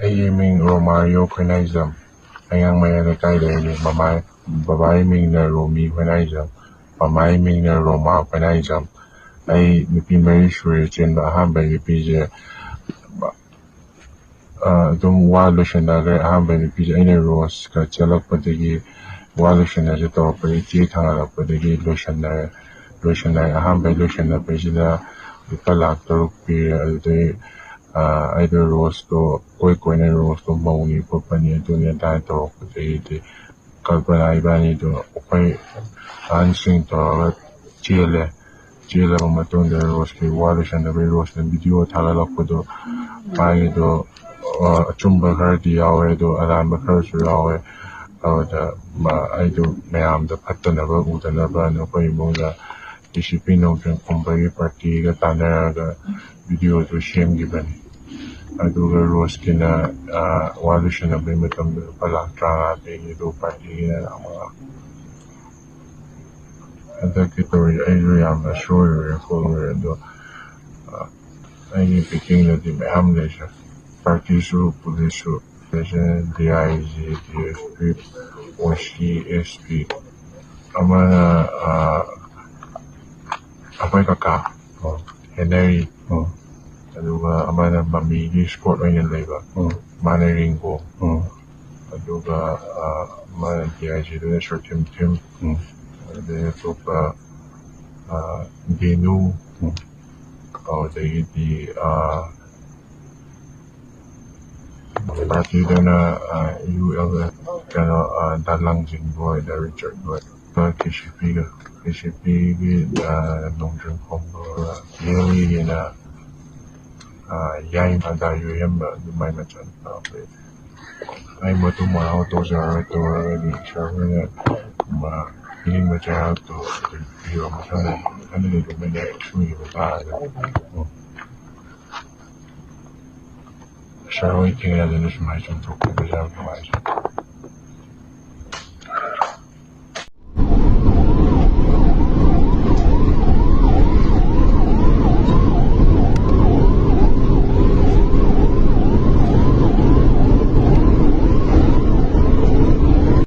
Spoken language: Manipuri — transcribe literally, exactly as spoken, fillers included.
ꯑꯩꯒꯤ ꯃꯤꯡ ꯔꯣꯃꯥꯔꯤꯌꯣ ꯈꯣꯏꯅꯥꯏꯖꯝ꯫ ꯑꯉꯥꯡ ꯃꯌꯥꯏ ꯂꯩꯀꯥꯏꯗꯒꯤꯅꯤ꯫ ꯃꯃꯥꯏ, ꯕꯕꯥꯒꯤ ꯃꯤꯡꯅ ꯔꯣꯃꯤ ꯈꯣꯏꯅꯥꯏꯖꯝ꯫ ꯃꯃꯥꯒꯤ ꯃꯤꯡꯅ ꯔꯣꯃꯥ ꯈꯣꯏꯅꯥꯏꯖꯝ꯫ ꯑꯩ ꯅꯨꯄꯤ ꯃꯔꯤ ꯁꯨꯔꯦ ꯆꯦꯟꯕ꯫ ꯑꯍꯥꯟꯕ ꯅꯨꯄꯤꯁꯦ, ꯑ, ꯑꯗꯨꯝ ꯋꯥ ꯂꯣꯏꯁꯟꯅꯈ꯭ꯔꯦ꯫ ꯑꯍꯥꯟꯕ ꯅꯨꯄꯤꯁꯦ ꯑꯩꯅ ꯔꯣꯁꯀ ꯆꯦꯜꯂꯛꯄꯗꯒꯤ ꯋꯥ ꯂꯣꯏꯁꯟꯅꯁꯦ ꯇꯧꯔꯛꯄꯗꯒꯤ ꯆꯦ ꯊꯥꯡꯒꯠꯂꯛꯄꯗꯒꯤ ꯂꯣꯏꯁꯟꯅꯔꯦ꯫ ꯂꯣꯏꯁꯟꯅꯔꯦ꯫ ꯑꯍꯥꯟꯕꯩ ꯂꯣꯏꯁꯟꯅꯕꯩꯁꯤꯗ ꯂꯨꯄꯥ ꯂꯥꯛ ꯇꯔꯨꯛ ꯄꯤꯔꯦ꯫ ꯑꯗꯨꯗꯩ, ꯑ, ꯑꯩꯗꯣ ꯔꯣꯁꯇꯣ ꯀꯣꯏ ꯀꯣꯏꯅ ꯔꯣꯁꯇꯣ ꯃꯧꯅꯤ ꯈꯣꯠꯄꯅꯤ ꯑꯗꯨꯅꯤ ꯑꯗꯥꯏ ꯇꯧꯔꯛꯄꯗꯒꯤꯗꯤ ꯀꯜꯄꯅꯥ ꯏꯕꯥꯅꯤꯗꯣ ꯑꯩꯈꯣꯏ ꯑꯍꯟꯁꯤꯡ ꯇꯧꯔꯒ ꯆꯦꯜꯂꯦ꯫ ꯆꯦꯜꯂꯕ ꯃꯇꯨꯡꯗ ꯔꯣꯁꯀꯤ ꯋꯥ ꯂꯣꯏꯁꯟꯅꯕꯒꯤ ꯔꯣꯁꯅ ꯚꯤꯗꯤꯑꯣ ꯊꯥꯒꯠꯂꯛꯄꯗꯣ, ꯃꯥꯒꯤꯗꯣ, ꯑ, ꯑꯆꯨꯝꯕ ꯈꯔꯗꯤ ꯌꯥꯎꯋꯦ, ꯑꯗꯣ ꯑꯔꯥꯟꯕ ꯈꯔꯁꯨ ꯌꯥꯎꯋꯦ꯫ ꯑꯗꯨꯗ ꯃꯥ-, ꯑꯩꯗꯣ ꯃꯌꯥꯝꯗ ꯐꯠꯇꯅꯕ ꯎꯗꯅꯕ ꯑꯩꯈꯣꯏ ꯏꯃꯨꯡꯗ ꯗꯤ ꯁꯤ ꯄꯤ ꯅꯣꯡꯆꯨꯞ ꯈꯨꯝꯕꯒꯤ ꯄꯥꯔꯇꯤꯒ ꯇꯥꯟꯅꯔꯒ ꯚꯤꯗꯤꯑꯣꯗꯨ ꯁꯦꯝꯈꯤꯕꯅꯤ꯫ ꯑꯗꯨꯒ ꯔꯣꯁꯀꯤꯅ, ꯑ, ꯋꯥ ꯂꯣꯏꯁꯟꯅꯕꯒꯤ ꯃꯇꯝꯗ ꯂꯨꯄꯥ ꯂꯥꯛ ꯇꯔꯥꯃꯉꯥ ꯄꯤꯔꯤ, ꯑꯗꯨꯒ ꯄꯥꯔꯇꯤꯒꯤꯅ ꯂꯥꯛ ꯃꯉꯥ꯫ ꯍꯟꯗꯛꯀꯤ ꯇꯧꯔꯤ ꯑꯩꯁꯨ ꯌꯥꯝꯅ ꯁꯣꯏꯔꯨꯔꯦ ꯈꯣꯠꯂꯨꯔꯦ, ꯑꯗꯣ, ꯑ, ꯑꯩꯒꯤ ꯕꯦꯀꯤꯡꯗꯗꯤ ꯃꯌꯥꯝ ꯂꯩꯁꯦ꯫ ꯄꯥꯔꯇꯤꯁꯨ, ꯄꯨꯂꯤꯁꯁꯨ, D I G, D S P, ꯑꯣ ꯁꯤ, ꯑꯦꯁ ꯄꯤ, ꯑꯃꯅ, ꯑ, ꯑꯩꯈꯣꯏ ꯀꯀꯥ, ꯑꯣ꯫ ꯍꯦꯅꯔꯤ, ꯑꯣ꯫ ꯑꯗꯨꯒ ꯑꯃꯅ ꯃꯃꯤꯒꯤ ꯁ꯭ꯀꯣꯠ ꯑꯣꯏꯅ ꯂꯩꯕ, ꯑꯣ꯫ ꯃꯥꯅ ꯔꯤꯡꯒꯣ, ꯑꯣ꯫ ꯑꯗꯨꯒ, ꯑ, ꯑꯃꯅ ꯗꯤ ꯑꯥꯏ ꯖꯤꯗꯨꯅ ꯁꯨꯔꯊꯤꯝ ꯊꯤꯝ, ꯎꯝ꯫ ꯑꯗꯩ ꯑꯇꯣꯞꯄ, ꯑ, ꯗꯦꯅꯨ, ꯎꯝ꯫ ꯑꯗꯨꯗꯒꯤꯗꯤ, ꯑ, ꯄꯥꯔꯇꯤꯗꯨꯅ, ꯑ, ꯌꯨ ꯑꯦꯜ ꯑꯦꯐ, ꯀꯩꯅꯣ, ꯑ, ꯗꯥ ꯂꯥꯡꯖꯤꯡꯕ ꯑꯣꯏꯗ ꯔꯤꯆꯥꯔꯗ ꯍꯣꯏ꯫ ꯀꯦ ꯁꯤ ꯄꯤꯒ, ꯀꯦ ꯁꯤ ꯄꯤꯒꯤ, ꯑ, ꯅꯣꯡꯖꯨ ꯈꯣꯡꯕ, ꯌꯦꯜꯒꯤꯅ, ꯑ, ꯌꯥꯏꯃ ꯗꯥ ꯌꯣꯏꯍꯦꯝꯕ, ꯑꯗꯨꯃꯥꯏ ꯃꯆꯥꯅꯨꯄꯥ ꯑꯩꯈꯣꯏ꯫ ꯑꯩ ꯃꯇꯨꯡ ꯃꯅꯥꯎ ꯇꯧꯖꯔꯔꯣꯏ, ꯇꯧꯔꯒꯗꯤ ꯁꯥꯔ ꯍꯣꯏꯅ, ꯃ-, ꯄꯤꯅꯤꯡꯕ ꯆꯩꯔꯥꯛꯇꯣ ꯑꯗꯨꯝ ꯄꯤꯕꯤꯔꯣ꯫ ꯃꯊꯪꯗ ꯑꯍꯟ ꯂꯩꯕ ꯑꯃꯅ ꯁꯣꯏꯈꯤꯕ ꯇꯥꯔꯒꯗꯤ꯫ ꯁꯥꯔ ꯍꯣꯏ ꯊꯦꯡꯅꯗꯅ ꯁꯨꯃꯥꯏꯅ ꯆꯨꯝꯊꯣꯛꯄꯤꯕꯁꯦ ꯌꯥꯝ ꯅꯨꯡꯉꯥꯏꯖꯔꯦ꯫